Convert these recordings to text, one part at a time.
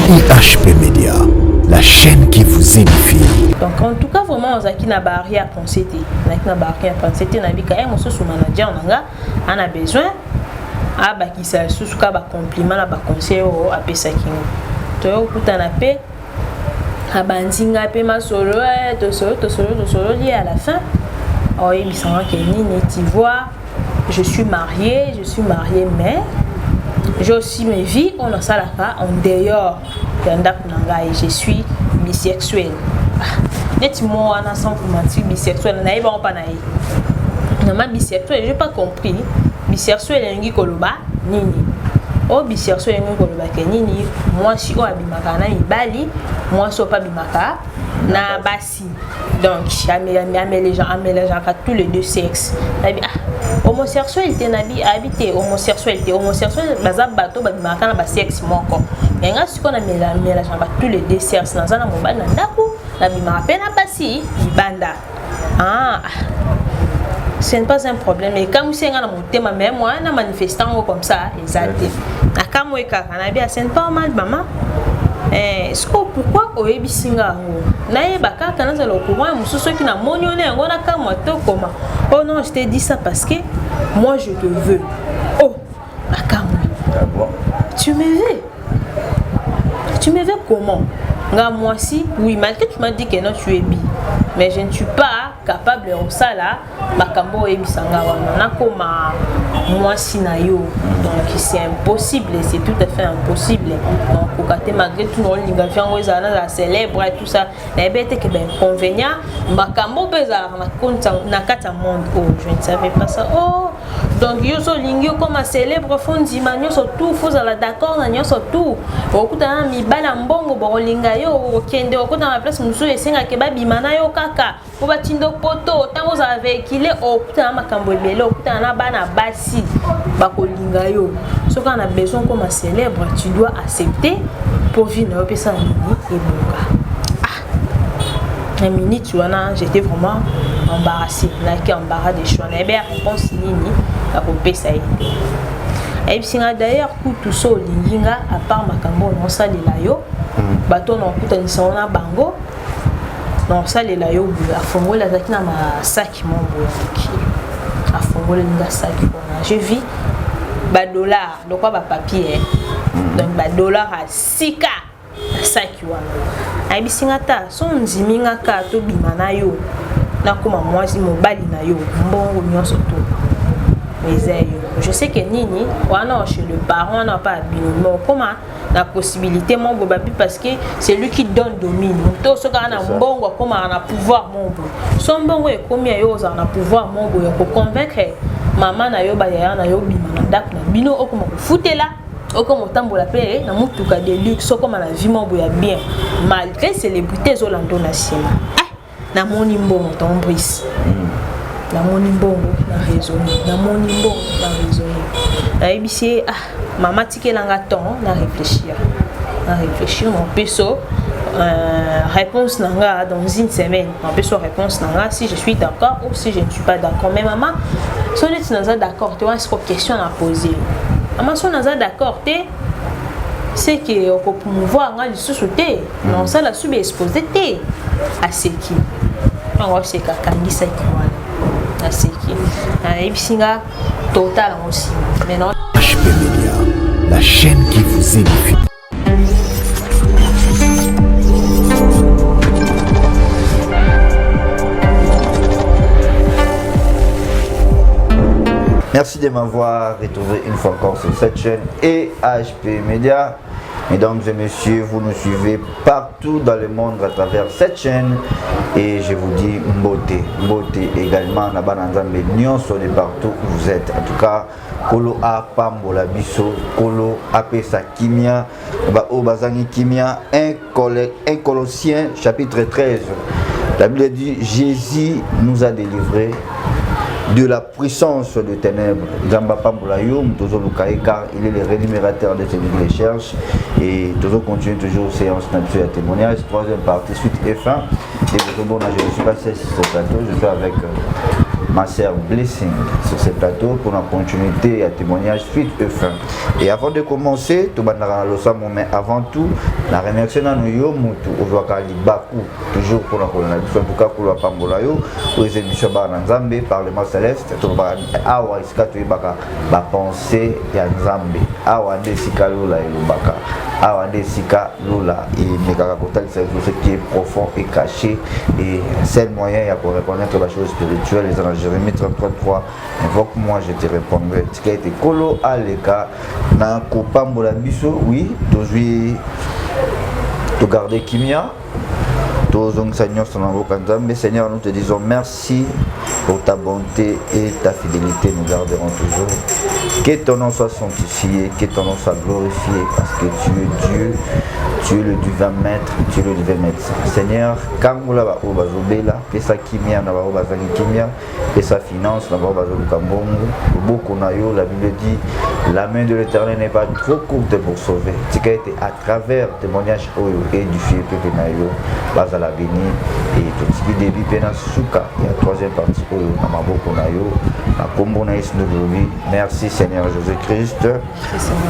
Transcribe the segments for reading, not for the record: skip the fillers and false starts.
IHP Media, la chaîne qui vous édifie. Donc en tout cas vraiment ozalaki na ba arrière pensée te, nazalaki na ba arrière pensée te, nabika ye mosusu manager na nga ana besoin abakisa lisusu ka ba compliment na ba conseil oyo apesaki ngo. Toyokutana mpe abandi nga mpe masolo, tosolo tosolo tosololi, à la fin oyebisanga ke nini, tu vois, je suis mariée, je suis mariée, mais j'ai aussi mes vies oyo nasalaka en dehors ya ndako na ngai, je suis bisexuelle. Neti mo wana, sans vous mentir, bisexuel nayebango mpa na ye mama bisexuel, j'ai pas compris bisexuel elingi koloba nini. Oyo bisexuel elingi koloba ke nini? Mwasi oyo abimaka na mibali, mwasi oyo mpe abimaka na basi, donc amélangeaka tous les deux sexes. Nabi ah, homosexuel te, nabi abi te homosexuel te. Homosexuel baza bato babimaka na basexe moko, mais nga sikoyo na mélangeaka tous les deux sexes, naza na mobali na ndako, nabimaka mpe na basi libanda. Ah, ce n'est pas un problème. Ekamwisi nga na motema, mais moi na manifestant ngo comme ça eza te, nakamwe kaka, nabi ce n'est pas mal mama. Eh, siko pourquoi oyebisi nga yango? Nayeba kaka, nazala au courant ya mosusu, soki namoni ona yango nakamwa to koma. Oh non, je t'ai dit ça parce que moi je te veux. Oh, nakamwe. Ah bon? Tu me veux? Tu me veux comment? Nga mwasi, oui, malgré tu m'as dit que non, tu es bi, mais je ne suis pas capable ya kosala makambo oyebisa nga wana, nakoma mwasi na yo. Donc c'est impossible, c'est tout à fait impossible. Donc koka te, malgré tout naolinga vi yango ezala, nazala célèbre et tout ça, nayebi ete ke bainconvénient makambo mpe ezalaka na kati ya monde oyo, je ne savais pas ça. Oh, donc yo so olingi okoma célèbre, faut ndima nyonso tout, faut ozala d'accord na nyonso tout. Okutana na mibali ya mbongo, bakolinga yo, okende okutana na place mosusu esengaki babima na yo kaka mpo batinda poto. Ntango ozala véhicule, okutana makambo ebele, okutana na bana basi bakolinga yo. Soki na besoin okoma célèbre, tu dois accepter mpo vie na yo opesa nini ebonga. Ah, na minute wana j'étais vraiment embarrassé, nayaki embarras de choix, nayebi ya réponse nini ya kopesa ye te. Ayebisi nga d'ailleurs kutu so olingi nga, à part makambo oyo naosalela yo, bato na okutanisa ngo na bango, naosalela yo boye. Afongoli, azalaki na masaki mo boye mokili, afongoleli nga saki wana, je vis badollar lokwa bapapier, donc badollar asika na saki wana. Ayebisi nga ta so ondimi nga ka tobima na yo, nakóma mwasi mobali na yo, mbongo nyonso to eza yo. Je sais que nini wana chez le parent wana pa bino, mais okóma na possibilité mo boye babi, parce que c'est lui qui donne domine. Moto soki aza na mbongo akómaka na pouvoir mo boye. So mbongo ekómi ya yo, ozala na pouvoir mo boye ya koconvaincre mama na yo, bayaya na yo, bima na ndako na bino, okóma kofutela, okóma otambola mpe na motuka de luxe, okóma na vie mo boye ya bien malgré célébrité ezolanda na nsima. Ah, namoni mbongo tombrise, namoni mbongo na raisonne, namoni mbongo na raisonne, nayebisi ye ah mama, tikelanga temps na réfléchir, na réfléchir, naopeso réponse na nga dans une semaine, naopeso réponse na nga si je suis d'accord ou si je ne suis pas d'accord. Mais mama, so neti naza d'accord te wana, siko question na pose mama, so naza d'accord te, c'est que okopromouvoir nga lisusu te, na osala su baexpose te. Aseki yango, aseka, akangisaki wana, aseki, ayebisi nga total yango nsima maintenant. HP Media, la chaîne qui vous édifie. Merci de m'avoir retrouvé une fois encore sur cette chaîne et HP Media. Mesdames et messieurs, vous nous suivez partout dans le monde à travers cette chaîne et je vous dis Mbote. Mbote également na bana Nzambe nyonso de partout où vous êtes. En tout cas, Kolo apambola biso, Kolo apesa kimia, ba oyo bazangi kimia, 1 Colossiens chapitre 13. La Bible dit Jésus nous a délivrés de la puissance de ténèbres. Nzambe apambola yo, tozoluka ye car il est le rémunérateur de celui qui le cherche. Et toujours continue toujours séance na biso ya témoignage, troisième partie, suite et fin. Et bon, je ne suis pas seul sur ce plateau, je suis avec Ma sœur Blessing sur ce plateau pour la continuité ya témoignage suite et fin. Et avant de commencer, tobandaka na losambo, mais avant tout, na remercier nanu yo mutu ozwaka libaku toujours mpona kolanda biso. En tout cas, Nkolo apambola yo. Oyo eza émission Bana na Nzambe, Parlement Céleste. Tolobaka awa esika toyebaka bapensées ya Nzambe. Awa nde esika lola elobaka, awa nde esika lola emekaka kotalisa biso ce qui est profond et caché. Et seul moyen ya koreconnaître la chose spirituelle eza na Jérémie 33 3: "Invoque moi, je te répondrai." Tika ete Nkolo aleka na kopambola biso. Oui, tozwi, togarde kimia, tozongisa nyonso na mboka Nzambe. Seigneur, nous te disons merci pour ta bonté et ta fidélité. Nous garderons toujours. Que ton nom soit sanctifié, que ton nom soit glorifié, parce que tu es Dieu, tu es le divin maître, tu es le divin médecin. Seigneur, kangola baoyo bazobela, pesa kimia na baoyo bazangi kimia, pesa finance na baoyo bazoluka mbongo. Loboko na yo, la Bible dit: "La main de l'Éternel n'est pas trop courte pour sauver." Tika ete à travers témoignage oyo édifié peuple na yo, bazala béni. Et totiki début mpe na suka ya troisième partie oyo na maboko na yo, na nkombo na Yesu nde tolobi merci, Seigneur Jésus Christ.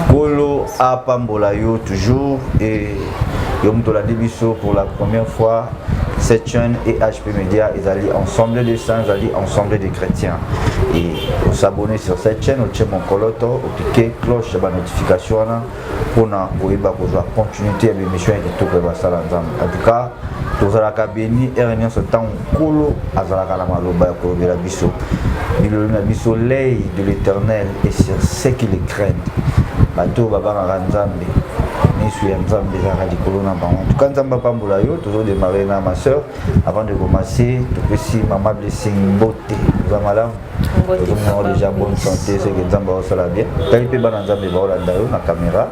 Nkolo apambola yo toujours. Et yo moto olandi biso pour la première fois, cette chaîne et HP Media ezali ensemble de saints, ezali ensemble des chrétiens. Et os'abonner sur cette chaîne, otie mokoloto, ocliquer cloche ya banotification wana mpona koyeba kozwa continuité ya bémission ya kitoko ya basala Nzambe. En tout cas, tozalaka béni heure nyonso ntango Nkolo azalaka na maloba ya kolobela biso. Bilolo na biso: "L'œil de l'Éternel est sur ceux qui le craignent." Bato oyo babangaka Nzambe, miso ya Nzambe ezalaka likolo na bango. En tout cas, Nzambe apambola yo. Tozodémarrer na ma sœur. Avant de commencer, topesi mama Blessing mbote. Oza malamu? Tozomona déjà bonne santé, c'est que Nzambe aosala bien. Tali mpe bana Nzambe baolanda yo na caméra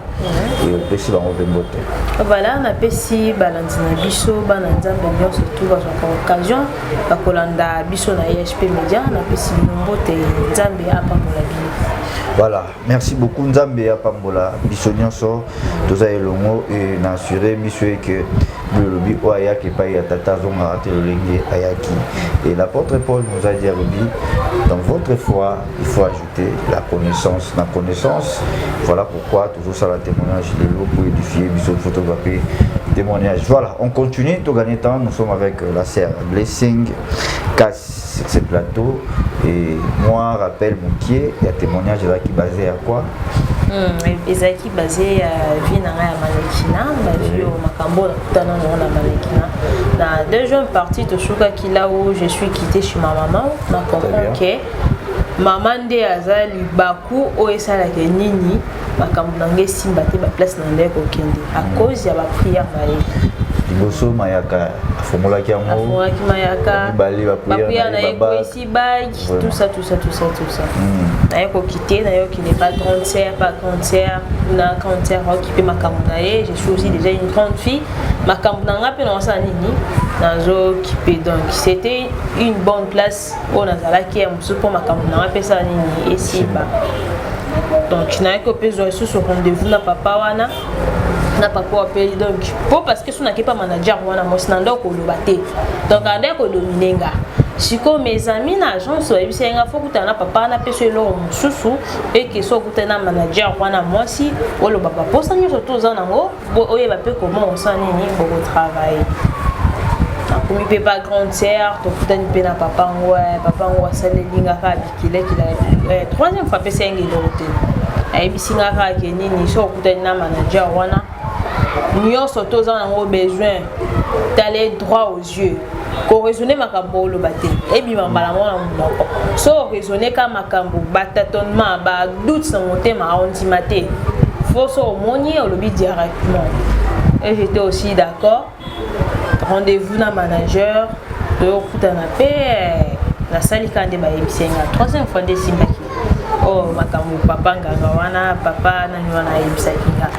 e, opesi bango mpe mbote. Voilà, napesi balandi na biso, bana Nzambe nyonso tu bazwaka occasion bakolanda biso na IHP Média, napesi bino mbote. Nzambe apambola bino. Voilà, merci beaucoup. Nzambe apambola biso nyonso toza elongo. E na assuré biso eke lobi oyo ayaki epai ya Tata azongaka te lolenge ayaki. Et l'apôtre Paul nous a dit, alobi: "Dans votre foi, il faut ajouter la connaissance." Na connaissance, voilà pourquoi toujours ça, la témoignage lelo pour édifier biso, tozwa mpe témoignage. Voilà, on continue, togagner temps. Nous sommes avec la sœur Blessing Casse sur ce plateau. Et moi, rappel moke ya témoignage ezalaki basé à quoi? Ezalaki basé ya vie na ngai ya mannequinat, bavie oyo makambo oyo nakutana nango na mannequinat. Na deuxième partie, tosukaki là où je suis quitté chez ma maman. Na comprendre ke mama nde aza libaku oyo esalaka nini, makambo na ngai esimba te, baplace na nde kokende à cause ya baprière na ye. Liboso mayaka afongolaki yango. Afongolaki mayaka. Mibale, baprière na ye ekweyisi bague, tout ça, tout ça, tout ça, tout ça. Naye kokite, naye okende pas grande sœur, pas grande sœur na grande sœur aokipe makambo na ye. Je suis aussi déjà une grande fille, makambo na nga mpe naosala nini, nazokipe. Donc c'était une bonne place oyo nazalaki ya mosusu mpo makambo na nga mpe esala nini, esimba. Donc nayaki opezwa lisusu rendez-vous na papa wana, na papa apeli. Donc po parce que so nake pa manager wana mwasi na ndako koloba te, donc ande kodominer nga. Sikoyo mes amis na agence bayebisi ye nga: "Faut kutana na papa wana, mpe so eloko mosusu eke so okutani na manager wana mwasi, oloba baposa nyonso to oza nango, oyeba mpe comment osala nini, bokotravailler." Nakomi mpe pa grande sœur, tokutani mpe na papa ngo. Papa ngo asaleli nga kaka bikilekila. Troisième fois apesi yango eloko te, ayebisi nga kaka ke nini, so okutani na manager wana, nyonso to oza nango besoin, tale droit aux yeux, koraisonner makambo oloba te, ebima mbala moko na monoko. So oraisonner ka makambo, batâtonnement, badoute na motema, aondima te. Faut so omoni, olobi directement. Et j'étais aussi d'accord. Rendez-vous na manager, toyokutana mpe, nasali kaka nde bayebisi nga. Troisième fois nde esimbaki. Oyo makambo papa nganga wana, papa nani wana ayebisaki nga,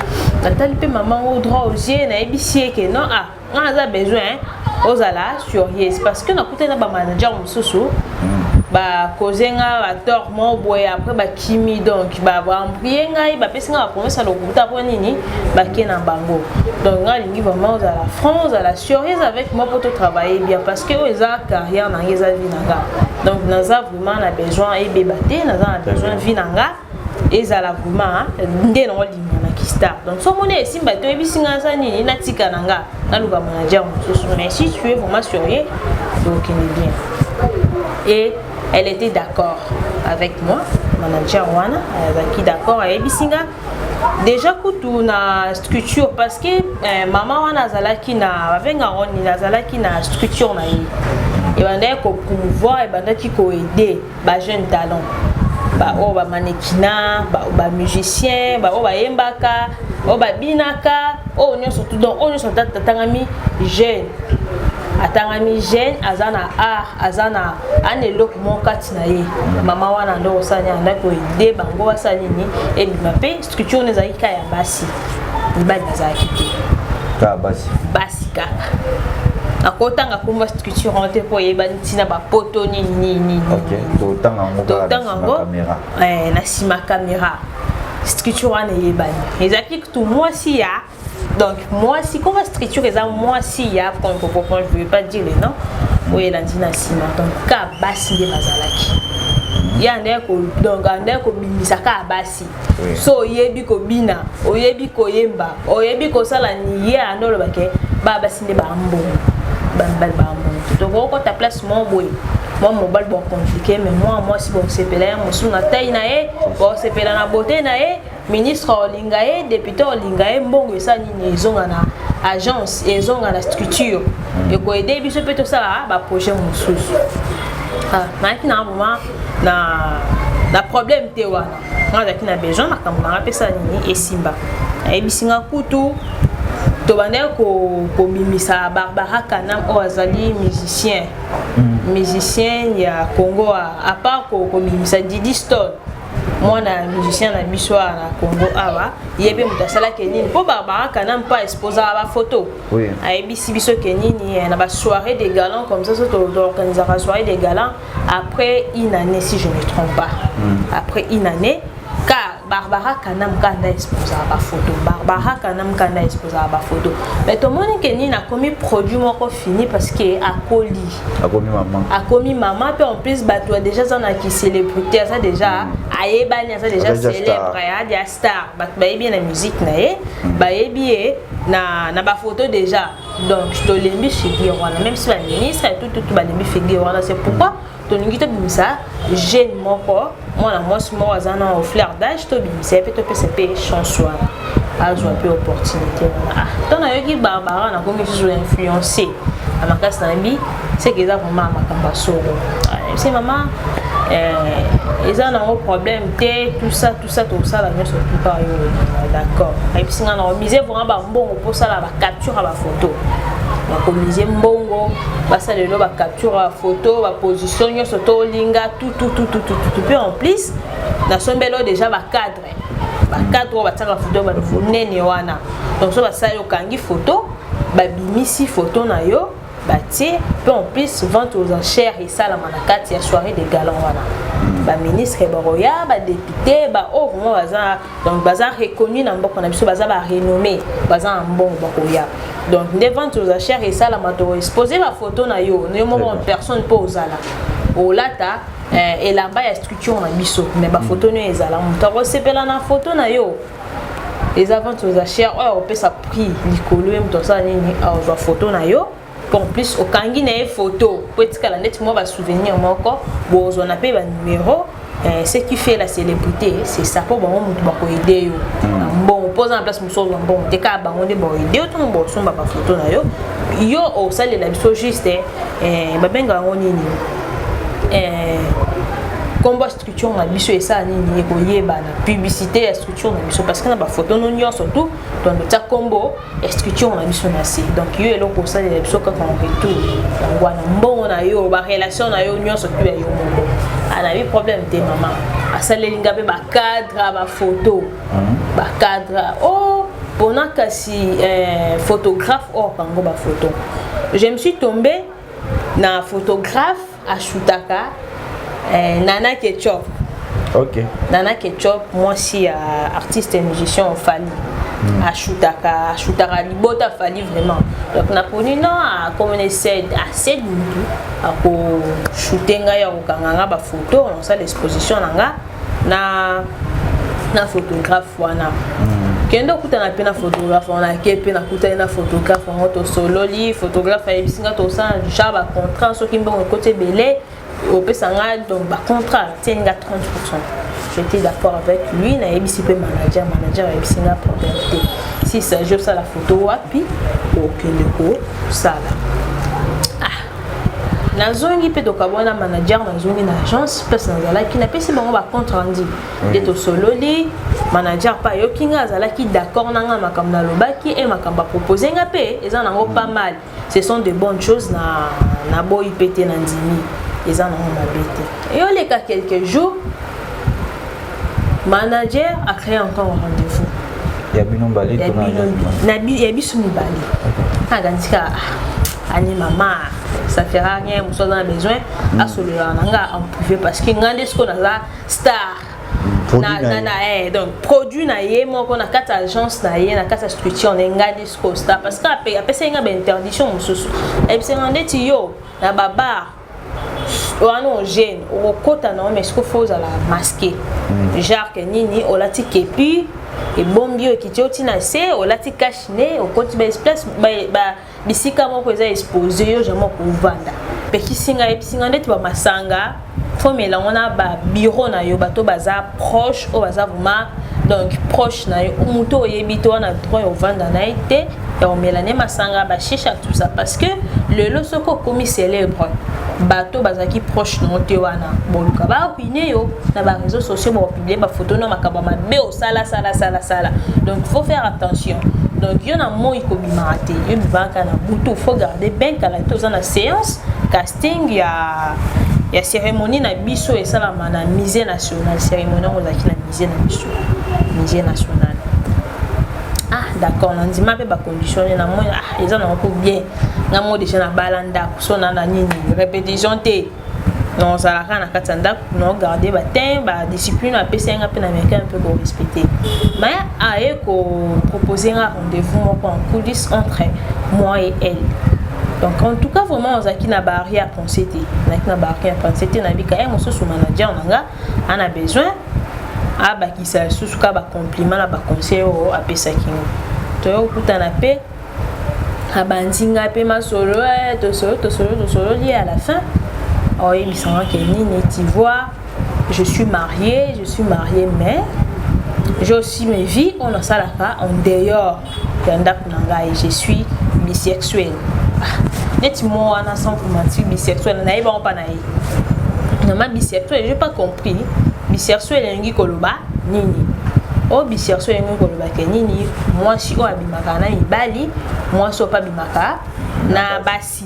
natali mpe mama ngo droit aux yeux, nayebisi ye ke non, ah, nga naza besoin ozala sérieuse parce que nakutani na bamanager mosusu. Bakoze nga batort moko boye, après bakimi. Donc baembrouiller ngai, bapesi nga bapromesse ya lokuta. Mpo nini bake na bango? Donc ngai alingi vraiment ozala franc, ozala sérieuse avec moi mpo totravailler bien, parce que oyo eza carrière na ngai, eza vie na nga. Donc naza vraiment na besoin ebeba te, naza na besoin vie na nga ezala vraiment nde nango linganaki star. Donc so omoni esimba te, oyebisi nga aza nini, natika na nga, naluka manager mosusu. Mais si tu es vraiment sérieux, tokende bien. Et elle était d'accord avec moi. Manager wana azalaki d'accord, ayebisi nga déjà kutu na structure, parce que mama wana azalaki na, babengaka nini, azalaki na structure na ye, ebandaki kopromouvoir, ebandaki koaider bajeune talent, baoyo bamanekina, bamusicien, baoyo bayembaka, oyo babinaka, oyo nyonso tout. Donc oyo nyonso atangami jeune, atangami jeune, aza na art, aza na ana eloko moko kati na ye. Mama wana nde kosala nini? Andaki koaider bango basala nini, ebima. Mpe structure wana ezalaki kaka ya basi, mibali bazalaki te. Kaka basi? Basi kaka. Nakotanga komba structure wana te mpo oyeba ntina bapoto nini nini nini. Totanga yango. Totanga yango na nsima caméra. Structure wana eyebani, ezalaki kutu mwasi ya, donc mwasi, koma structure eza mwasi ya point point point, je veux pas dire le nom oyo elandi na nsima. Donc ka basi nde bazalaki ye, andeki, donc andeki kobimisa kaka basi. So oyebi kobina, oyebi koyemba, oyebi kosala ni ye, ande olobake baa basi nde bambongo, bamibali bambongo. Tokokota place moko boye, mwa mobali bacompliqué, mais mwa mwasi bosepela ye mosusu na tai na ye, bosepela na beauté na ye, ministre olinga ye, député olinga ye. Mbongo esala nini? Ezonga na agence, ezonga na structure, ekoaider biso mpe tosala baprojet mosusu. Nayaki na vraiment na problème te wana. Nga azalaki na besoin makambo nanga apesa nini, esimba. Ayebisi nga kutu tobandaki kobimisa Barbara Kanam, oyo azali musicien ya Congo, à part kobimisa Didi Stone, mwana musicien na biso awa na Congo awa. Ye mpe moto asalaki nini mpo Barbara Kanam mpo exposaka bafoto. Ayebisi biso ke nini, na basoirée de gala comme ça, so toorganisaka soirée de gala après une année, si je ne me trompe pas, après une année, ka Barbara Kanam kanda exposaka bafoto, Barbara Kanam kanda exposaka bafoto. Mais tomoni ke nini, akomi produit moko fini, parce que akoli. Akomi mama. Akomi mama mpe en plus bato déjà aza na kicélébrité, aza déjà ayebani, aza déjà célèbre, aya star. Bato bayebi ye na musique na ye, bayebi ye na bafoto déjà. Donc tolembi figure wana, même si baministre tututu balembi figure wana. C'est pourquoi tolingi tobimisa jeune moko, mwana mwasi moko aza na fleur d'âge, tobimisa ye mpe, topesa mpe chance wana, azwa mpe opportunité wana. Ah, ntango nayoki Barbara, nakomi lisusu influencé na makasi na yebi seke eza vraiment makambo ya solo. Se mama, eza nango problème te, tout ça, tout ça, tosala nyonso tuka yo. D'accord, ayebisi nga na omise vraiment bambongo mposala bacapture ya bafoto, bakomise mbongo, basala lelo bacapture ya photo, baposition nyonso tolinga, tutututututu. Mpe en plus nasombeli oyo déjà bacadre oyo batiaka photo monene wana. Donc so basali, okangi photo, babimisi photo na yo, batie. Mpe en plus vente aux enchères esalama na kati ya soirée de gala wana. Baministre bakoya, badéputé, baoyo vraiment baza, donc baza reconnu na mboka na biso, baza barenommé, baza na mbongo, bakoya. Donc nde vente aux enchères esalama, toexpose bafoto na yo, yo moko en personne, mpo ozala olata elamba ya structure na biso, mais bafoto nio ezala, moto akosepela na foto na yo. Eza vente aux enchères oyo opesa prix likolo, ye moto asala nini, azwa foto na yo. En plus okangi na ye photo po etikala ndeti mwa basouvenir moko, bozwana mpe banumero. Ce qui fait la célébrité, c'est ça. Mpo bango motu bakoaider yo na mbongo, mpo oza na place mosusu ozwa mbongo te, kaka bango nde bakoaider yo ntongo bosomba bafoto na yo. Yo osalela biso juste, babengaka yango nini, kombo structure na biso esala nini, ekoyebana, publicité ya structure na biso, parce que na bafoto no nyonso tu tondo tia kombo ya structure na biso na se. Donc yo eloko osalela biso kaka en retour yango wana, mbongo na yo, barelation na yo nyonso tu ya yo moko. Anabi problème te. Mama asaleli nga mpe bacadre, bafoto, bacadre o mpona kasi photographe oyo kango bafoto. Je me suis tombé na photographe ashutaka. Nana Ketchup. Nana Ketchup, mwasi ya artiste et musicien Fally. Ashutaka libota Fally vraiment. Donc naponi non akomona sed ased mutu akoshute ngai, akokanga nga bafoto, nasala exposition na nga na photographe wana. Kende okutana mpe na photographe wana, ake mpe nakutani na photographe yango, tosololi. Photographe ayebisi nga tosala genre bacontrat, soki mbongo ekoti ebele opesa nga. Donc bacontrat atieni nga 30. J'étais d'accord avec lui. Nayebisi mpe manager, manager ayebisi nga problème te, si s'agit osala photo wapi, okende kosala. Ah, nazongi mpe, tokabwana manager, nazongi na agence place nazalaki, napesi bango bacompte rendu nde tosololi. Manager mpe ayoki nga, azalaki d'accord na nga makambo nalobaki e makambo apropose nga mpe eza nango pas mal, ce sont de bonnes choses. Na naboyi mpe te, na ndimi, eza nango mabe te. Eyoleka quelques jours, manager a créé encore un rendez-vous. Ya bino mbale? Ya to na bino ya biso mibale. Akanisi kaka, ah, ani mama, ça fera rien, mosu aza na besoin asololaka na nga en privé, parce que nga nde sikoyo naza star. Produit na, na na, ye. Na, donc produit na ye moko na kati ya agence na ye, na kati ya structure na ye, nga nde sikoyo star, parce que apesaki nga bainterdiction mosusu. Ayebisaki nga ndeti yo na babar wana ogene okokota na yo, mais sikoyo faut ozala masqué, genre ke nini, olati képi ebombi yo, ekiti yo ntina se, olati cache-nez, okoti baespace bisika moko eza exposé, yo jamais okovanda. Pekisi ngai, ayebisi ngai ndeti bamasanga faut mela yango na babureau na yo, bato baza proche, oyo baza vraiment donc proche na yo. Moto oyebi te wana, droit ya ovanda na ye te, ya komela ne masanga, bashisha, tout ça, parce que lelo soki okomi célèbre, bato bazalaki proche na yo te wana boluka baruine yo na baréseaux sociaux, bakopublie bafoto na makambo ya mabe osala sala sala sala. Donc faut faire attention. Donc yo na moi kobimaka te, yo bimaka na butu, faut garder bien. Kala te oza na séance casting ya cérémonie na biso esalama na Musée national. Cérémonie yango ozalaki na musée na biso, Musée national. Ah d'accord, nandima mpe bacondition ne namoni, ah, eza nango mpo bien. Nga mo déjà nabala ndako, so na nini, répétition te, nozalaka na kati ya ndako, naogarde batin badiscipline apesi nga mpe na meka mpe korespecte. Mais aye kopropose nga rendez-vous moko en coulisse entre moi et elle. Donc en tout cas vraiment ozalaki na barrière pensée te, nazalaki na barrière pensée te. Nabika ye mosusu manager na nga ana besoin abakisa lisusu kaka bacompliment na baconseil oyo apesaki ngo. Toye kokutana mpe, abandi ngai mpe masolo, tosolo tosolo tosololi. À la fin oyebisanga ke nini, tu vois, je suis mariée, je suis mariée, mais j'ai aussi mes vies oyo nasalaka en dehors ya ndako na ngai, je suis bisexuel. Neti mo wana, sans vous mentir, bisexuel nayebango mpa na ye nama bisexuel, j'ai pas compris bisexuel elingi koloba nini. Oyo bisexuel elingi koloba ke nini? Mwasi oyo abimaka na mibali, mwasi oyo mpe abimaka na basi,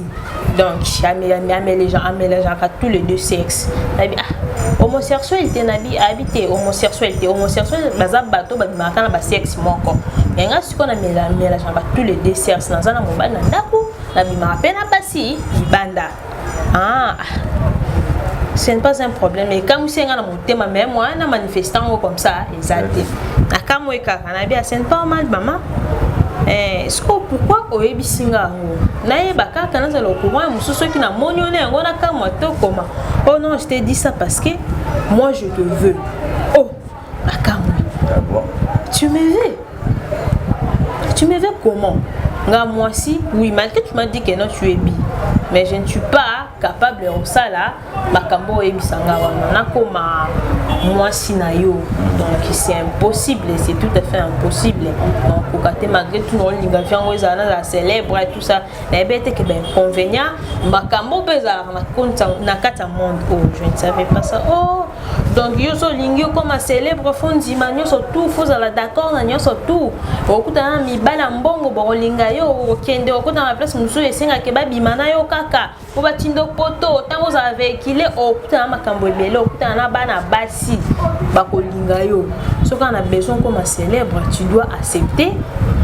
donc amélangeaka tous les deux sexes. Nabi ah, homosexuel te, nabi abi te homosexuel te. Homosexuel baza bato babimaka na basexe moko. Mais nga sikoyo na mélangeaka tous les deux sexes, naza na mobali na ndako, nabimaka mpe na basi libanda. Ah, ce n'est pas un problème. Ekamwisi nga na motema, mais moi na manifestant ngo comme ça eza te, nakamwe kaka. Nabi ce n'est pas mal, mama. Sikoyo pourquoi oyebisi nga yango? Nayeba kaka, nazala au courant ya mosusu, soki namoni yo na yango nakamwa te okoma. Oh non, je t'ai dit ça parce que moi je te veux. Oh, nakamwe. Ah bon? Tu me veux? Tu me veux comment? Nga mwasi, oui, malgré tu m'as dit que non, tu es bi, mais je ne suis pas capable ya kosala makambo oyebisa nga wana, nakoma mwasi na yo. Donc c'est impossible, c'est tout à fait impossible. Donc koka te, malgré tout naolinga vi yango ezala nazala célèbre et tout ça, nayebi ete ke bainconvénient makambo mpe ezalaka na kati ya monde oyo. Je ne savais pas ça. Oh, donc yo so olingi okoma célèbre, faut ndima nyonso tout, faut ozala d'accord na nyonso tout. Okutana na mibali ya mbongo, bokolinga yo, okende okutana na place mosusu esengaki babima na yo kaka po batinda poto. Ntango ozala véhicule, okutana makambo ebele, okutana na bana basi bakolinga yo. Soki na besoin okoma célèbre, tu dois accepter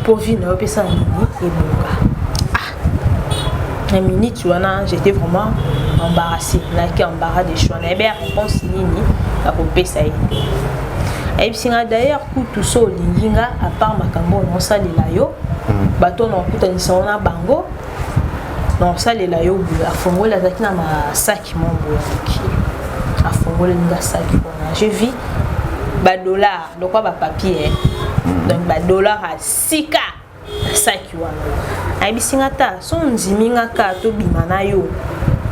po vie na yo opesa nini ebonga. Ah, Na minute wana, j'étais vraiment embarrassé, nayaki embarras de choix, nayebi ya réponse nini nakopesa ye te. Ayebisi nga d'ailleurs kutu so olingi nga, à part makambo oyo naosalela yo, bato oyo nakokutanisa ngo na bango, naosalela yo boye. Afongoli, azalaki na masaki mo boye ya moke, afongoleli nga saki wana, je vis badollar lokwa bapapier, donc badollar ya sika na saki wana. Ayebisi nga ta so ondimi nga ka tobima na yo,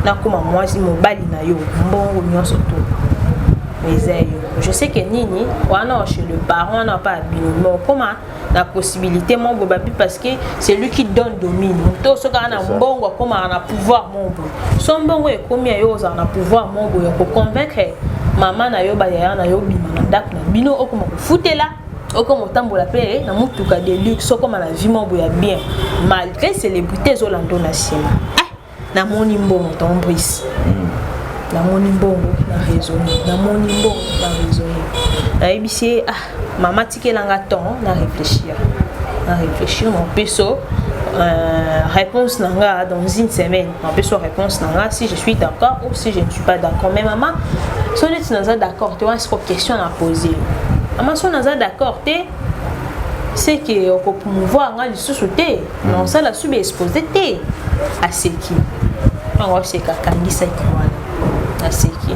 nakóma mwasi mobali na yo, mbongo nyonso to eza yo. Je sais que nini wana chez le parent wana pa bino, mais okóma na possibilité mo boye babi, parce que c'est lui qui donne, domine. Moto soki aza na mbongo, akómaka na pouvoir mo boye. So mbongo ekómi ya yo, ozala na pouvoir mo boye ya koconvaincre mama na yo, bayaya na yo, bima na ndako na bino, okóma kofutela, okoma otambola mpe na motuka de luxe, okóma na vie mo boye ya bien, malgré célébrité ezolanda na nsima. Ah, namoni mbongo, ton Brice, namoni mbongo, na raisonne, namoni mbongo, na raisonne, nayebisi ye: ah mama, tikelanga temps na réfléchir, na réfléchir, naopeso réponse na nga dans une semaine, naopeso réponse na nga si je suis d'accord ou si je ne suis pas d'accord. Mais mama, so neti naza d'accord te wana, siko question na pose: mama, so naza d'accord te, c'est que okopromouvoir nga lisusu te, naosala su baexposé te. Aseki, yango aseka, akangisaki wana, aseki,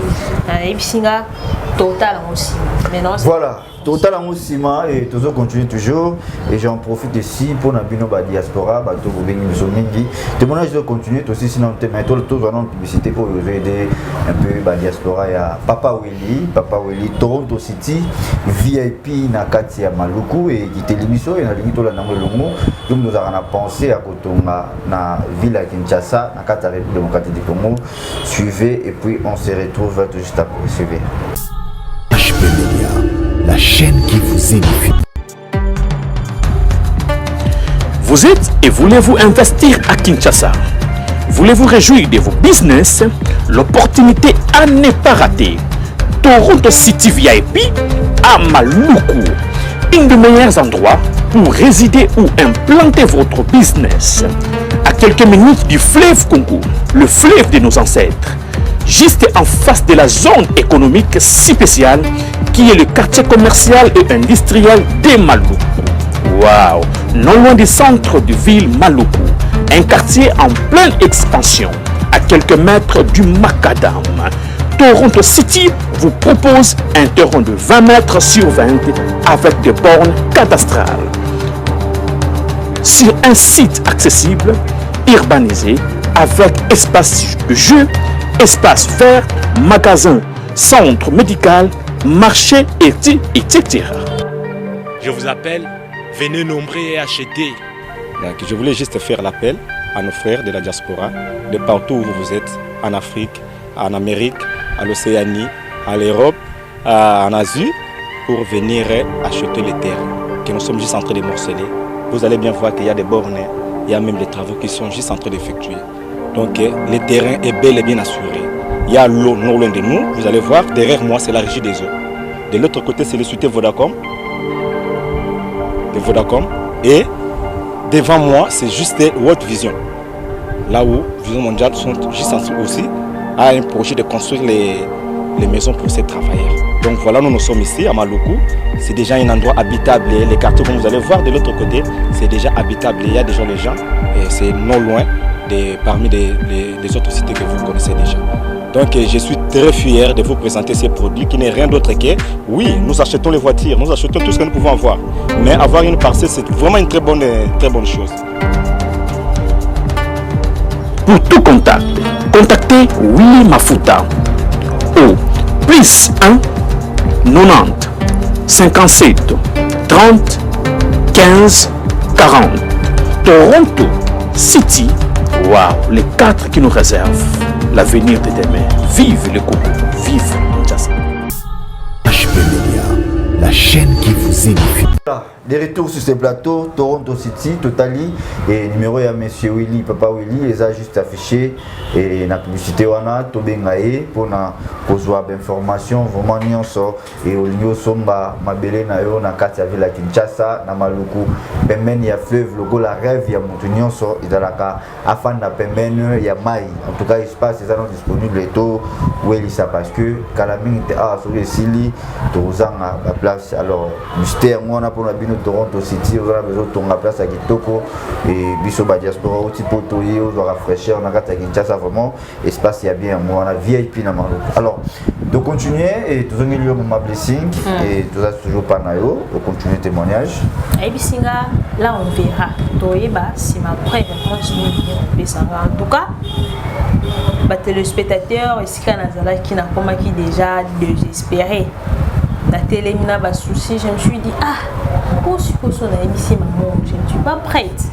ayebisi nga total yango nsima. Mais non. Voilà, total yango nsima et tozo continuer toujours. Et j'en profite ici mpona bino badiaspora, bato bobengi biso mingi, témoignage ezo continuer. Tosisi nano te, mais tozwa nano publicité oyo ezo aider un peu badiaspora ya Papa Willy. Papa Willy, Toronto City VIP na kati ya Maluku ekiteli biso e nalingi tolanda yango elongo. Yo moto ozalaka na pensée ya kotonga na ville ya Kinshasa, na kati ya République démocratique du Congo, suivez et puis on se retrouve tout juste après. Suivez. HP Media, la chaîne qui vous édifie. Vous êtes et voulez-vous investir à Kinshasa? Voulez-vous réjouir de vos business? L'opportunité à ne pas rater. Toronto City VIP à Maluku. Un des meilleurs endroits pour résider ou implanter votre business. À quelques minutes du fleuve Congo, le fleuve de nos ancêtres. Juste en face de la zone économique spéciale qui est le quartier commercial et industriel de Maluku. Waouh! Non loin du centre de ville Maluku, un quartier en pleine expansion, à quelques mètres du Macadam. Toronto City vous propose un terrain de 20 mètres sur 20 avec des bornes cadastrales. Sur un site accessible, urbanisé, avec espace de jeu, espace vert, magasin, centre médical, marché, etc. Je vous appelle, venez nombreux et acheter. Donc, je voulais juste faire l'appel à nos frères de la diaspora, de partout où vous êtes, en Afrique, en Amérique, à l'Océanie, à l'Europe, en Asie, pour venir acheter les terres que nous sommes juste en train de morceler. Vous allez bien voir qu'il y a des bornes, il y a même des travaux qui sont juste en train d'effectuer. Donc le terrain est bel et bien assuré. Il y a l'eau non loin de nous, vous allez voir, derrière moi c'est la régie des eaux. De l'autre côté c'est le cité Vodacom, de Vodacom. Et devant moi c'est juste World Vision. Là où Vision Mondiale sont juste aussi à un projet de construire les maisons pour ces travailleurs. Donc voilà, nous nous sommes ici à Maluku. C'est déjà un endroit habitable. Les quartiers, comme vous allez voir de l'autre côté, c'est déjà habitable. Il y a déjà les gens et c'est non loin de, parmi les autres cités que vous connaissez déjà. Donc je suis très fier de vous présenter ces produits qui n'est rien d'autre que, oui, nous achetons les voitures, nous achetons tout ce que nous pouvons avoir. Mais avoir une parcelle, c'est vraiment une très bonne chose. Pour tout contact, contactez Willy Mafuta au +1 90 57 30 15 40. Toronto City, waouh, les quatre qui nous réservent l'avenir de demain. Vive le Congo, vive Kinshasa. HP Media, La chaîne qui vous édifie. De retour sur ce plateau, Toronto City, Totali, et numéro ya Monsieur Willy, Papa Willy, eza juste affiché, et na publicité wana, tobenga ye, pona kozwa information, vraiment nyonso, et olingi osomba mabele na yo na kati ya ville ya Kinshasa, na Maluku, pembeni ya fleuve, lokola rêve ya mutu nyonso, ezalaka afanda pembeni ya mai. En tout cas, espace eza non disponible to welisa parce que kala mingi te awa soki esili tokozanga ba place. Alors mystère yango wana mpona bino Toronto City, oza na besoin otonga place ya kitoko et biso ba diaspora oti po toye ozwaka fraîcheur na kati ya Kinshasa, vraiment espace ya bien yango wana VIP na Maluku. Alors de continuer et tozongeli yo mama Blessing et toza toujours pas na yo, ocontinue témoignage. Ayebisi nga: là on verra, toyeba nsima après réponse nini opesanga. En tout cas, batéléspectateur, esika nazalaki nakomaki déjà désespéré, natelemi na basouci. Je me suis dit: ah, po sikoyo so nayebisi mamo je ne suis pas prête,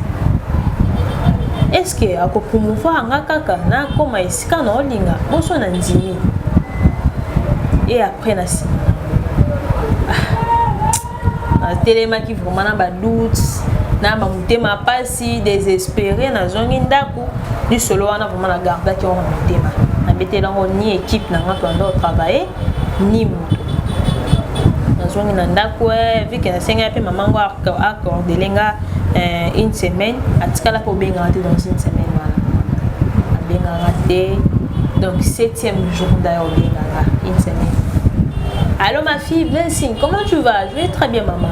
est ce que akopromouvoir nga kaka nakóma esika na olinga boso na ndimi? Et après na nsima natelemaki vraiment na badoute na bamotema pasi, désespéré. Nazongi ndako, lisolo wana vraiment nagardaki yango na motema, nabeteli yango ni équipe na nga toanda otravaille ni moto. Nazongi na ndako, vu que nasengaki mpe mama ngo accordele nga une semaine, atikala mpe obengaka te. Dans une semaine wana abengaka te, donc septième jour d'ailleurs obengaka une semaine: «Allô ma fille Blessing, comment tu vas?» «Je vais très bien maman.»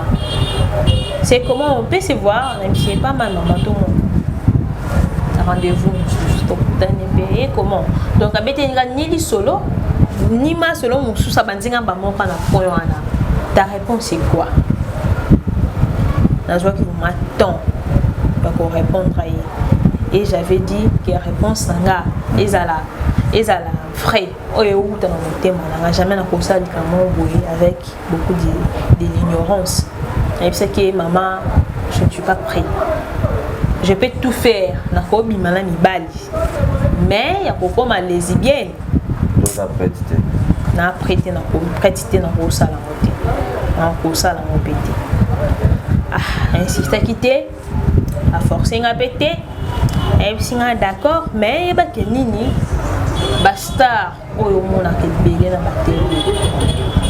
«C'est comment, on peut se voir?» «Je pas mal maman, tout le monde rendez-vous mosusu tokutani mpe ye comment.» Donc abeteli nga ni lisolo ni masolo mosusu, abandi nga bamoko na point wana: «Ta réponse c'est quoi?» Nazwaki vraiment temps ya korépondre ye et j'avais dit que réponse na nga ezala vrai, oyo euta na motema na nga. Jamais nakosala likambo boye avec beaucoup de l'ignorance. Nayebisaki ye: «Mama, je ne suis pas prêt. Je peux tout faire, nakobima na mibali, mais ya kokóma lesbienne, toza prête te.» Na prête, na prête te, nakosala yango te, nakosala yango mpe te. Ah, insistaki te, aforce nga mpe te. Ayebisi nga: «D'accord, mais yebake nini, bastar oyo omonaka ebele na batele,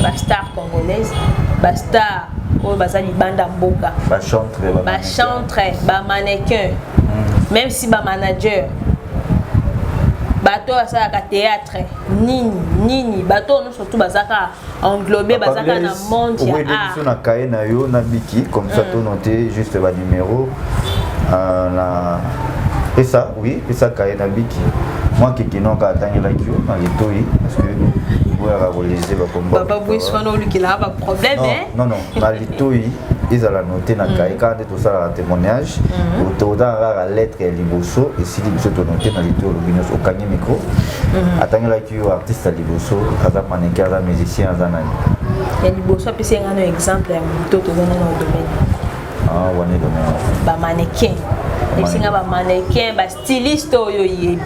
bastar congolaise, bastar oyo baza libanda mboka, bachantre, bachantre, bamannequin, même si bamanager, bato oyo basalaka théâtre, nini nini, bato oyo nyonso tu bazaka englobé, bazaka na monde ya art.» Biso na cahier na yo na biki comme ça, tonote juste banuméro na pesa. Oui, pesa cahier na biki mwa kekinoka atangelaki yo na litoi parce que boyaka kolese bakomba. Papa Bwis wana olukelaka baproblème. Non, non, na litoi ezala note na cahier kaka nde tosalaka témoignage, totanga kaka lettre ya liboso esili, biso tonote na litoi. Olobi nyonso, okangi micro. Atangelaki yo artiste ya liboso aza mannequin, aza musicien, aza nani? Ya liboso apesi nga no exemple ya moto toza nano domaine. Ah, wana domaine. Bamannequin, epesi nga bamannequin, bastyliste oyo oyebi.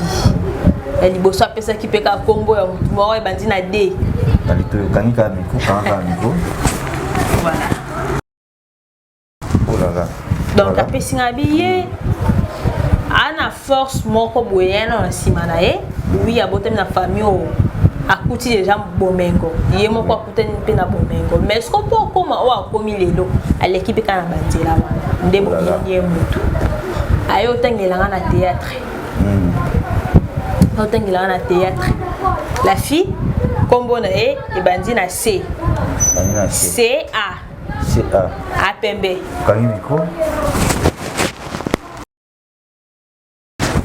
Ya liboso apesaki mpe kaka nkombo ya motu moko ebandi na D. Na litoi, okangi kaka micro, kanga kaka micro. Voilà. Oh là là. Donc apesi nga bi ye aa na force moko boye ye na nsima na ye. Oui, abotami na famille oyo akuti deja bomengo, ye moko akutani mpe na bomengo, mais siko mpo akóma oyo akómi lelo, aleki mpe kaka na banzela wana nde bomoni ye. Motu aye otangelanga na théâtre, otangelanga na théâtre, la fille nkombo na ye ebandi na C. Bandi na C. C A. C A. A pembe. Okangi micro,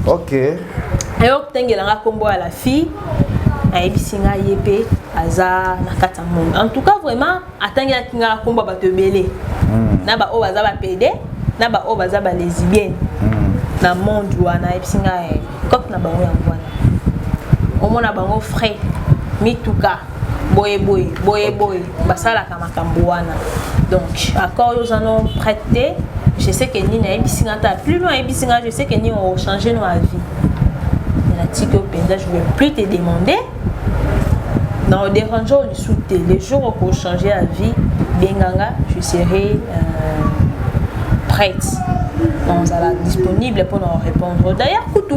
ok. Aye otangelanga nkombo ya la fille, ayebisi ngai ye mpe aza na kati ya monde. En tout cas, vraiment atangelaki nga nkombo ya bato ebele, na baoyo baza bapédé, na baoyo baza balesbienne na monde wana. Ayebisi ngai cope na bango yango wana, omona bango frais, mituka boye boye boye boye, basalaka makambo wana. Donc accord oyo oza no prête te, je sais que nini. Ayebisi nga ta plus loin, ayebisi nga: «Je sais que nini ochange no avis, natiki oyo mpenza, je vais plus te demander na odérange oyo lisusu te. Le jour okochange ya vie, Benga nga, je serai prête, nazala disponible mpona répondre. D'ailleurs kutu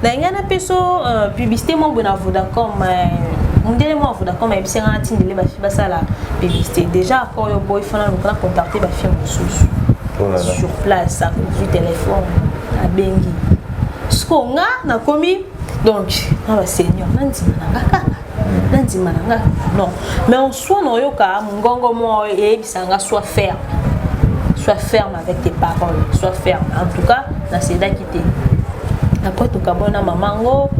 na ngai napesa publicité moko boye na Vodacom. Mondele moko ya Vodacom ayebisi nga natindele bafille basala publicité. Déjà accord oyo boy fana lokola contacter bafille mosusu. Oh là là. Sur place akozwi telefone, abengi. Siko nga nakomi donc na baseigneur, nandima na nga kaka, nandima na nga non, mais en soi naoyoka mongongo moko eyebisa nga: "Sois ferme, sois ferme avec tes paroles, sois ferme." En tout cas nasedaki te. Après tokabona mama ngo,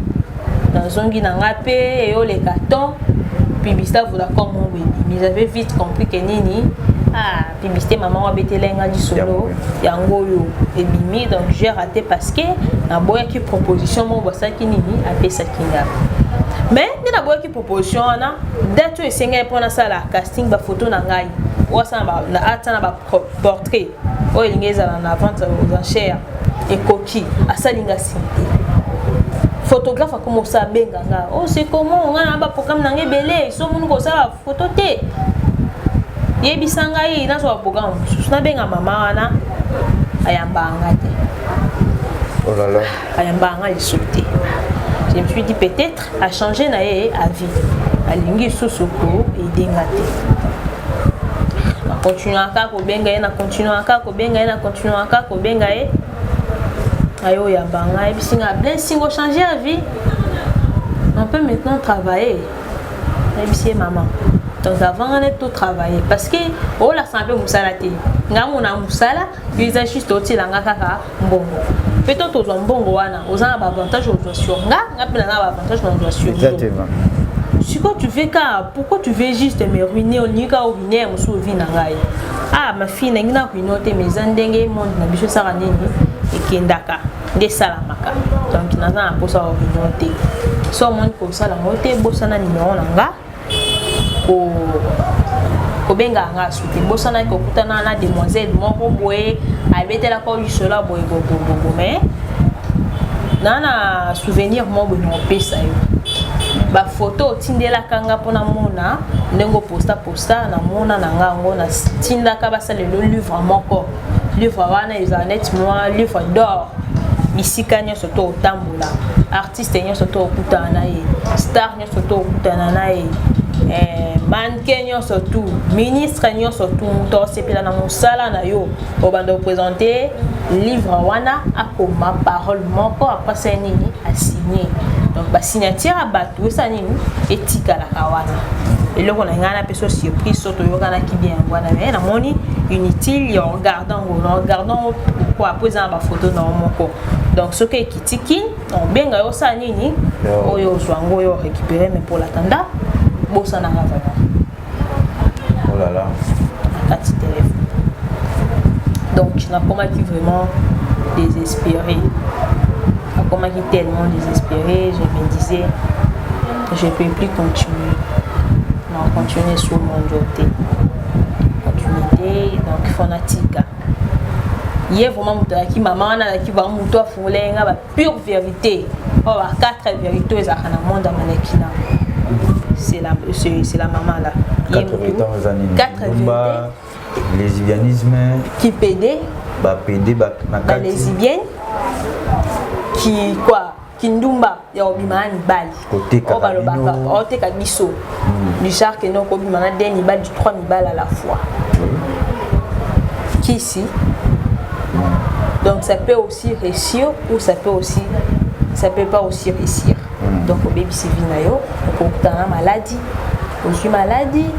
nazongi na nga mpe eyoleka temps, publicité Vodacom moko ebimi. J'avais vite compris ke nini, ah, publicité mama ngo abetela nga lisolo yango oyo ebimi. Donc j'ai raté parce que naboyaki proposition moko basalaki nini, apesaki nga. Mais nde naboyaki proposition wana, date oyo esengeli mpo nasala casting, bafoto na ngai oyo asala atia na baportrait oyo elingi ezala na vente aux enchères ekoki, asali nga signe te. Photographe akoma osala, abenga nga: "Oh, c'est comment? Nga na baprogramme na nga ebele, so omoni kosala foto te, yebisa ngai nazwa baprogramme mosusu." Nabenga mama wana, ayambaka nga te. Oh là là. Ayambaka nga lisusu te. Je me suis dit peut-être achanger na ye avis, alingi lisusu koaider nga te. Nakontinuaka kobenga ye, nakontinuaka kobenga ye, nakontinuaka kobenga ye. Aye oyamba nga, ayebisi nga: "Blessing, ochanger avis, on peut maintenant travailler." Nayebisi ye: "Mama, donc avant nga neti totravailler, parce que olakisa mpe mosala te, nga mona mosala yo eza juste otielanga kaka mbongo mpe to tozwa mbongo wana, oza na baavantage ozwa sur nga, nga mpe naza na baavantage nazwa sur yo." Sikoyo tu veux ka, pourquoi tu veux juste me ruiner? Olingi ka oruiner ya mosusu vie na ngai. Ah, ma fille, nangi na ruiner te, mais eza ndenge monde na biso esaka nini, ekendaka nde esalamaka. Donc naza na mposa oruiner te. So omoni kosala yango te, bosana nimero na nga, kobengaka nga asu te. Bosanaki kokutana na demoiselle moko boye, abetelaka lisolo ya boye bobobobo, mais naa na souvenir moko boye na opesa yo bafoto otindelaka nga mpona mona ndenge oposta posta. Namona na nga yango, natindaka basalelo livre moko. Livre wana ezala neti mwa livre d'or. Bisika nyonso to otambola, artiste nyonso to okutana na ye, star nyonso to okutana na ye, mannequin nyonso tu, ministre nyonso tu, moto osepela na mosala na yo, obanda oprésente livre wana, akoma parole moko, apasa nini, asigne. Donc basignature ya bato esala nini, etikalaka wana. Eloko na ngai napesa surprise, so toyokanaki bien yango wana, mais namoni inutile ya regarder yango na regarder yango. Pourquoi? Po eza na bafoto na yo moko. Donc soki ekitiki, obenga yo, osala nini, oyo ozwa yango, oyo récupérer. Mais pour l'attendant, bosanaka vraiment. Oh là là. Na kati téléphone. Donc nakomaki vraiment désespéré, nakomaki tellement désespéré. Je me disais: je peux plus continuer na continuer sur mon te continuité. Donc faut natika ye. Vraiment moto ayaki, mama wana azalaki vraiment moto afungola ye nga bapure vérité oyo, ba quatre vérité oyo ezalaka na monde ya manekina, c'est la maman là. Quatre vérités eza nini? Quatre Ndumba, lesbianisme, kipédé, bapédé na kati, balesbienne, ki quoi, kindumba ya kobima na mibali. Koteka. Oyo balobaka bino. Oteka biso du genre ke non, kobima na deux mibali, du trois mibali à la fois, kisi. Donc ça peut aussi réussir ou ça peut pas aussi réussir. Donc obebisi vie na yo, okokutana na maladie, ozwi maladie,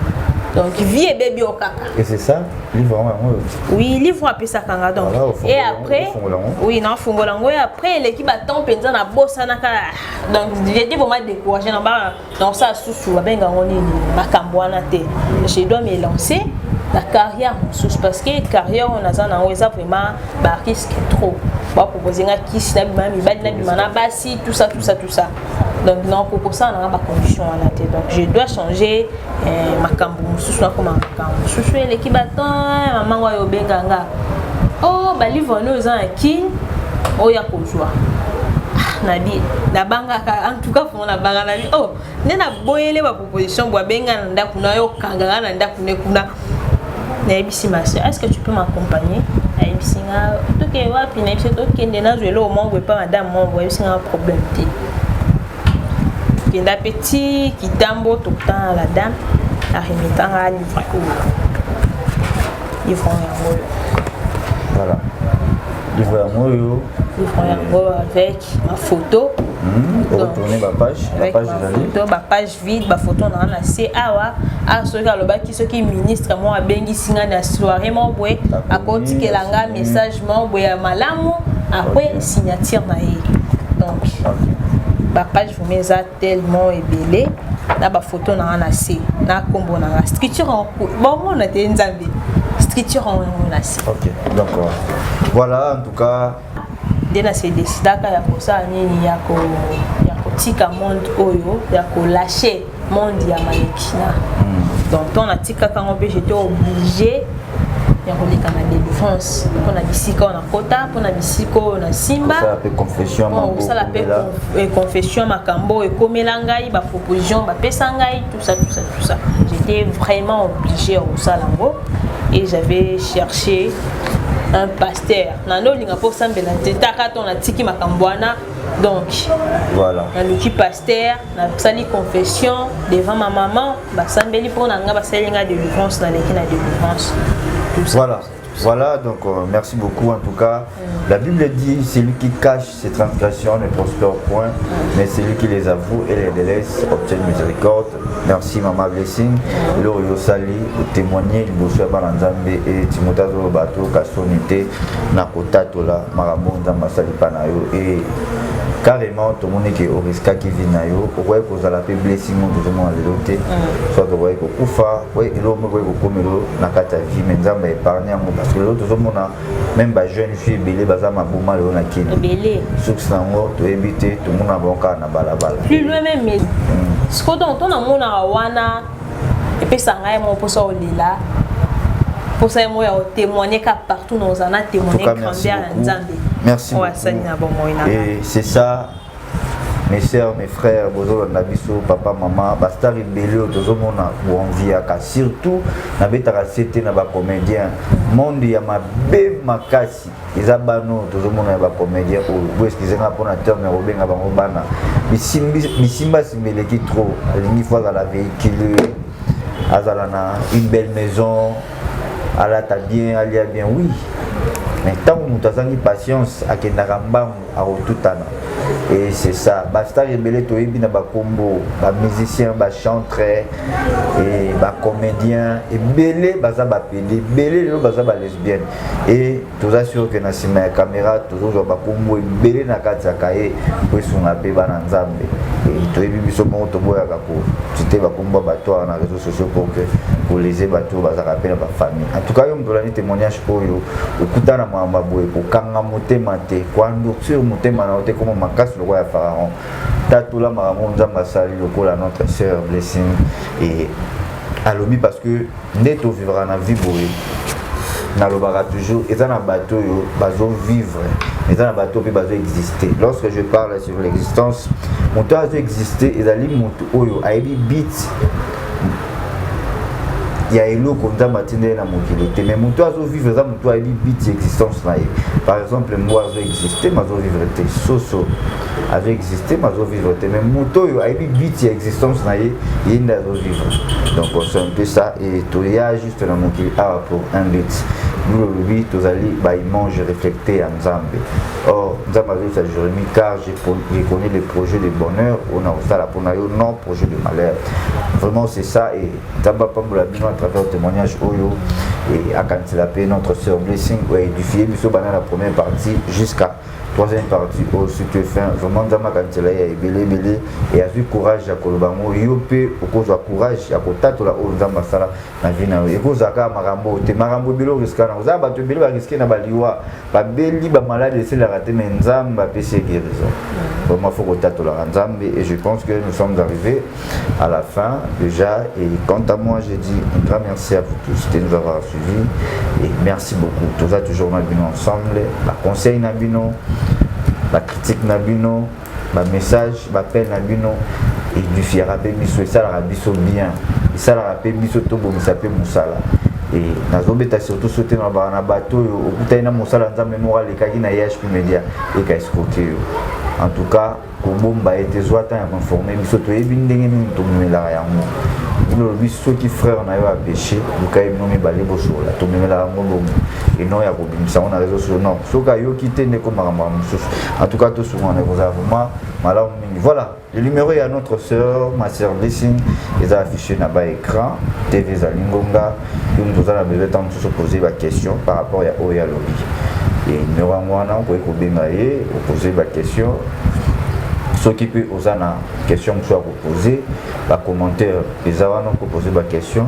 donc vie ebebi yo kaka. Et c'est ça livre yango? Oui, livre apesaka nga donc. Voilà, ofungola Et yango, après ofungola yango. Oui, nafungola yango. Et après eleki batemps mpenza, nabosanaka. Donc j'étais vraiment découragé na ba dans ça susu babenga yango nini, makambo wana te. Je dois me lancer na carrière mosusu parce que carrière oyo naza nango eza vraiment barisque trop. Bapropose nga kisi, nabima na mibali, nabima na basi, tout ça, tout ça, tout ça. Donc nakokosala nanga bacondition wana te. Donc je dois changer makambo mosusu, nakoma makambo mosusu. Eleki batemps, mamango oyo obenga nga: "O balivre wana eza na kine oyo ya kozwa." Ah, nabi nabangaka, en tout cas fo nabanga. Nabi: "Oh, nde naboyele baproposition bo." Abenga na ndako na yo, okanganga na ndako ne kuna. Nayebisi ma soeur: "Est ce que tu peux m'accompagner?" Ayebisi nga: "Tokende wapi?" Nayebisi: "Tokende, nazwa eloko moko boye pa madame moko boye." Ayebisi nga: "Problème te." Tokenda mpe ti Kitambo, tokutana na la dame, aremetanga livre oyo, livre yango oyo. Voilà, livre yango oyo. Livre yango avec ma photo. Retourner bapage, bapage ezali. Photo, bapage vide, bafoto na nga na se awa. A soki alobaki, soki ministre moko abengisi nga na soirée moko boye, akotikela nga message moko boye ya malamu, après signature na ye. Donc bapage vraiment eza tellement ebele na bafoto na nga na se, na nkombo na nga, structure bomona te, Nzambe, structure yango na se. Ok, donc voilà, en tout cas. Nde na se décidaka ya kosala nini, ya kotika monde oyo, ya kolâcher monde ya mannequinat. Donc ntango natikaka yango mpe, j'étais obligé ya koleka na délivrance mpona bisika oyo nakota, mpona bisika oyo nasimba. Kosala mpe confession, makambo oyo ekomela ngai, baproposition bapesa ngai, tout ça, tout ça, tout ça. J'étais vraiment obligé ya kosala yango et j'avais cherché un pasteur. Nando olinga mpo osambela te, taka to natiki makambo wana. Donc voilà, naluki pasteur, nasali confession devant ma maman, basambeli mpo na nga, basali nga délivrance, naleki na délivrance, tout ça. Voilà, donc merci beaucoup en tout cas. La Bible dit: celui qui cache ses transgressions ne prospère point, mais celui qui les avoue et les délaisse obtient miséricorde. Merci Maman Blessing. Lelo osali témoigner liboso ya bana Nzambe et Timothée azoloba toyoka soni te na kotatola makambo Nzambe asali mpa na yo. Et carrément tomoni ke oriskaki vie na yo, okoki kozala mpe Blessing oyo tozomona lelo te, soit okoki kokufa, eloko moko ekoki kokomelo na kati ya vie, mais Nzambe aépargne yango, parce que lelo tozomona même bajeune fille ebele baza maboma lelo na Kini, source nango toyebi te, tomona bango kaka na balabala. Plus loin même, mais sikoyo donc to namonaka wana epesa ngai mo mposa olela, mposa ye mo ya kotémoigne ka partout na ozala na témoigne grandeur ya Nzambe. Merci. Oyo asali na bomoi na. Et c'est ça, mes sœurs, mes frères, bozolanda biso, papa, mama, bastar ebele oyo tozomona boenviaka, surtout nabetaka se te na bacomédien. Monde ya mabe makasi eza bana oyo tozomona ya bacomédien oyo. Bo excuse nga mpona terme ya kobenga bango bana, bisimbasimba eleki trop. Alingi faut azala véhicule, azala na une belle maison, alata bien, alia bien, oui, mais ntango moto azangi patience, akendaka mbangu, akotutana. Et c'est ça, bastar ebele toyebi na bakombo, bamusicien, bachantre et bacomédien ebele baza bapédé, ebele lelo baza balesbienne. Et toza sûr ke na nsima ya caméra tozozwa bakombo ebele na kati ya kaye po esunga mpe bana Nzambe. Toyebi biso moko, toboyaka kociter bakombo ya bato awa na réseaux sociaux pour que kolese bato oyo bazalaka mpe na bafamille. En tout cas, yo moto olandi témoignage oyo, okutana makambo ya boye, kokanga motema te, koendurcir motema na yo te, koma makasi lokola ya Pharaon. Tatola makambo Nzambe asali lokola notre sœur Blessing et alobi, parce que nde tovivra na vie boye. Nalobaka toujours, eza na bato oyo bazovivre, eza na bato mpe bazoexiste. Lorsque je parle sur l'existence, moto oyo azoexiste ezali moto oyo ayebi but ya eloko Nzambe atindi ye na mokili te, mais moto azovivre eza moto ayebi but ya existence na ye. Par exemple, mbwa azoexiste mais azovivre te, soso azoexiste mais azovivre te, mais moto oyo ayebi but ya existence na ye, ye nde azovivre. Donc c'est un peu ça. Et toya juste na mokili awa pour un but. Nous olobi tozali baimage reflété ya Nzambe. Or Nzambe azoyebisa Jérémie: "Car je connais les projets de bonheur oyo na kosala mpona yo, non projet de malheur." Vraiment, c'est ça. Et Nzambe apambola bino à travers témoignage oyo et akanisela mpe notre sœur Blessing oyo édifie biso bana la première partie jusqu'à troisième partie oyo surtout fin. Vraiment, Nzambe akanisela ye ya ebele ebele e azwi courage ya koloba yango. Yo mpe okozwa courage ya kotatola oyo Nzambe asala na vie na yo. Ekozala kaka makambo te, makambo ebele oriska na ozala, bato ebele bariske na baliwa, babeli bamaladi eselaka te, mais Nzambe apesi ye guérison. Vraiment, faut kotatolaka Nzambe. Et je pense que nous sommes arrivés à la fin déjà. Et quant à moi, j'ai dit un grand merci à vous tous de nous avoir suivis et merci beaucoup. Toza toujours na bino ensemble. Baconseil na bino, bacritique na bino, bamessage, baappel na bino édifiera mpe biso, esalaka biso bien, esalaka mpe biso tobongisa mpe mosala. E nazobeta surtout sote na ba na bato oyo okutani na mosala nzambe moko alekaki na IHP Media eka escroquer yo. En tout cas, kobomba ye te, zwa temps ya koinforme biso, toyebi ndenge nini tomemelaka yango. Olobi soki frère na yo apêche, luka ye bino mibale bosolola, tomemelaka yango bongo eno ya kobimisa yango na réseau sociaux non. Soki ayoki te nde ekomaka makambo mosusu. En tout cas, tosungana, ekozala vraiment malamu mingi. Voilà le numéro ya notre sœur, ma sœur Blessing, eza affiché na ba écran TV. Ezali ngonga yo moto oza na besoin ntango mosusu opose baquestion par rapport ya oyo alobi. E numéro yango wana, okoki kobenga ye, opose baquestion. Soki mpe oza na question mosusu ya kopose, bacommentaire eza wana, okopose baquestion.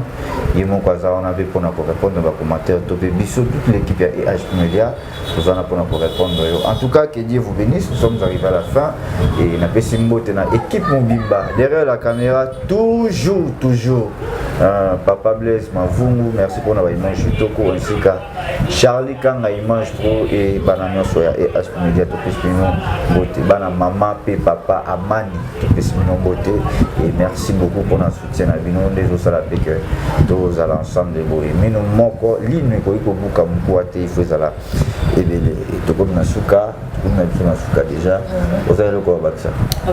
Ye moko aza wana mpe mpona korépondre bacommentaire, to mpe biso toute l'équipe ya EH Media toza wana mpona korépondre yo. En tout cas, que Dieu vous bénisse. Nous sommes arrivés à la fin et napesi mbote na équipe mobimba derrière la caméra, toujours toujours papa Blaise Mavungu, merci mpona baimage kitoko, ainsi ka Charlie Kanga Image Pro et bana nyonso ya EH Media, topesi bino mbote. Bana mama mpe papa Amani, topesi bino mbote et merci beaucoup mpona soutien na bino nde ezosala mpe ke tozala ensemble boye. Mino moko lino ekoki kobuka mokuwa te, ifo ezala ebele. Tokomi na suka, tokomi na biso na suka déjà. Oza eloko babakisa?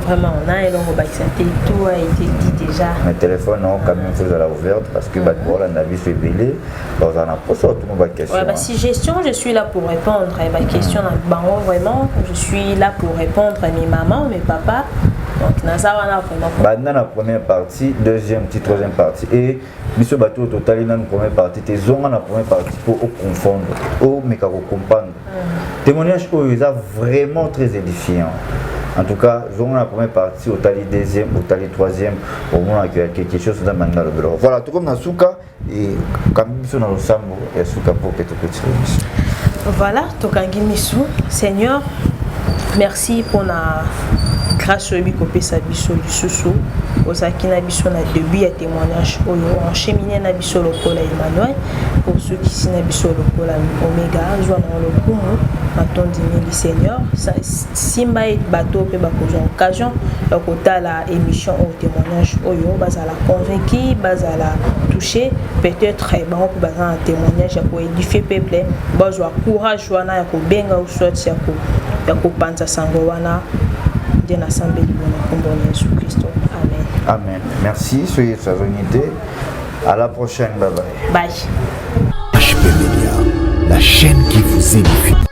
Vraiment, na eloko bakisa te, tout a été dit déjà. Mais téléphone non, quand même faut ezala ouverte parce que bato baolanda biso ebele, bazala na poso batuna baquestion. Ouais, bah, suggestion, je suis là pour répondre. Et question na bango, vraiment, je suis là pour répondre à mes mamans, mes papas. Donc, naza wana vraiment. Banda na première partie, deuxième petit, troisième partie. Et biso bato oyo totali nanu première partie te, zonga na première partie mpo oconfondre, omeka kocomprendre témoignage oyo eza vraiment très édifiant. En tout cas, zonga na première partie, otali deuxième, otali troisième, omonaka ya quelque chose nzambe alingi alobela. Voilà, tokomi na suka e kambi biso na losambo ya suka mpo ke tokotisa biso. Voilà, tokangi misu. Seigneur, merci mpona grâce oyebi kopesa biso lisusu. Ozalaki na biso na début ya témoignage oyo, enchemine na biso lokola Emmanuel, osukisi na biso lokola Omega. Zwa na lokumu, matondi mingi Seigneur. Simba ye bato mpe bakozwa occasion ya kotala émission oyo, témoignage oyo, bazala convaincu, bazala touché. Peut-être bango mpe baza na témoignage ya koédifie peuple, bazwa courage wana ya kobenga ou soit ya kopanza sango wana. Nde nasambeli bona nkombo na Yesu Kristo, amen. Amen, merci. Soyez sa unité. À la prochaine, bye bye. Bye. HP Media, la chaîne qui vous édifie.